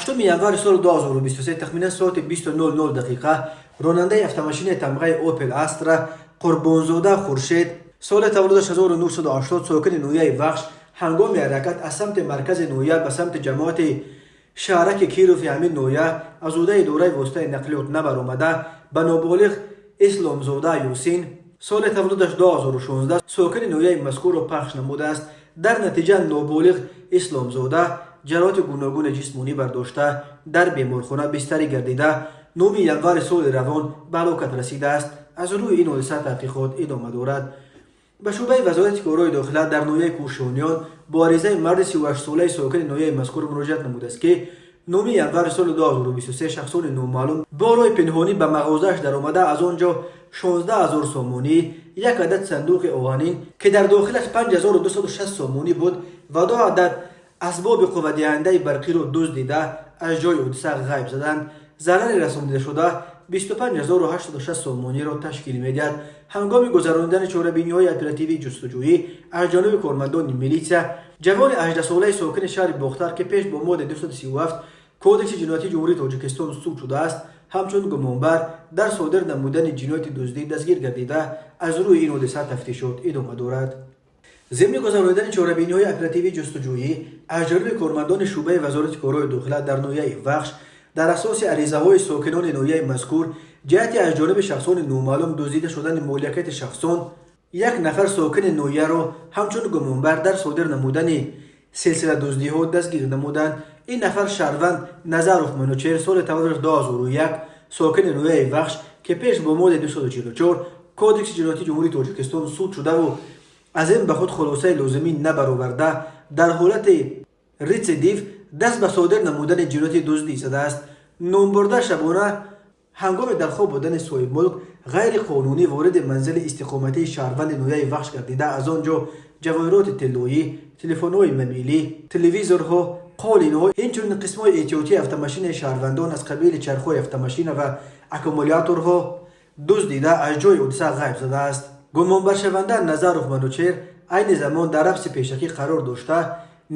8 январи соли 2023, тахминан соати 20:00 дақиқа, ронандаи автомашинаи тамғаи «Опел Астра» Қурбонзода Хуршед, соли таваллудаш 1980, сокини ноҳияи Вахш, ҳангоми ҳаракат аз самти маркази ноҳия ба самти ҷамоати шаҳраки Кирови ҳамин ноҳия аз ҳудуди идораи воситаи нақлиёт набаромада, ба ноболиғ Исломзода Юсин, соли таваллудаш 2016, сокини ноҳияи мазкурро пахш намудааст. Дар натиҷа ноболиғ Исломзода ҷароҳати гуногуни ҷисмонӣ бардошта, дар беморхона бистарӣ гардида, 9 январи соли равон ба ҳалокат расидааст. Аз рӯи ин ҳодиса таҳқиқот идома дорад. Ба шӯъбаи Вазорати корҳои дохила дар ноҳияи Кӯшониён бо аризаи марди 38-солаи сокини ноҳияи мазкур муроҷиат намудааст, ки 9 январи соли 2023 шахсони номаълум бо роҳи пинҳонӣ ба мағозааш даромада, аз он ҷо 16 ҳазор сомонӣ, як адад сандуқи оҳанин, ки дар дохилаш 5260 сомонӣ буд, ва ду адад асбоби қувватдиҳандаи барқиро дуздида, аз ҷои ҳодиса ғайб заданд. Зарари расонидашуда 25 086 сомониро ташкил медиҳад. Ҳангоми гузаронидани чорабиниҳои оперативии ҷустуҷӯӣ аз ҷониби кормандони милитсия ҷавони 18-солаи сокини шаҳри Бохтар, ки пеш бо моддаи 237 Кодекси ҷиноятии Ҷумҳурии Тоҷикистон суд шудааст, ҳамчун гумонбар дар содир намудани ҷинояти дуздӣ дастгир гардида, аз рӯи ин ҳодиса тафтишот идома дорад. Зимни гузаронидани чорабиниҳои оперативии ҷустуҷӯӣ аз ҷониби кормандони шӯъбаи Вазорати корҳои дохила дар ноҳияи Вахш дар асоси аризаҳои сокинони ноҳияи мазкур ҷиҳати аз ҷониби шахсони номаълум дуздида шудани моликияти шахсон, як нафар сокини ноҳияро ҳамчун гумонбар дар содир намудани силсила дуздиҳо дастгир намуданд. Ин нафар шаҳрванд Назаров Манучер, соли таваллудаш 2001, сокини ноҳияи Вахш, ки пеш бо моддаи 244 Кодекси ҷиноятии Ҷумҳурии Тоҷикистон суд шудаву аз ин ба худ хулосаи лозимӣ набароварда, дар ҳолати рецидив даст ба содир намудани ҷинояти дуздӣ задааст. Номбурда шабона ҳангоми дар хоб будани соҳибмулк ғайриқонунӣ вориди манзили истиқоматии шаҳрванди ноҳияи Вахш гардида, аз он ҷо ҷавоҳироти тиллоӣ, телефонҳои мобилӣ, телевизорҳо, қолинҳо, инчунин қисмҳои эҳтиётии автомашинаи шаҳрвандон аз қабили чархҳои автомашина ва аккумуляторҳо дуздида, аз ҷои ҳодиса ғайб задааст. Гумонбаршаванда Назаров Манучер айни замон дар ҳабси пешакӣ қарор дошта,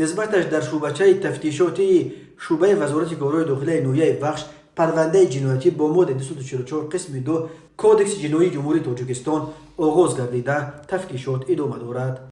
нисбаташ дар шӯъбачаи тафтишотии шӯъбаи Вазорати корҳои дохилаи ноҳияи Вахш парвандаи ҷиноятӣ бо моддаи 244 қисми 2 Кодекси ҷиноии Ҷумҳурии Тоҷикистон оғоз гардида, тафтишот идома дорад.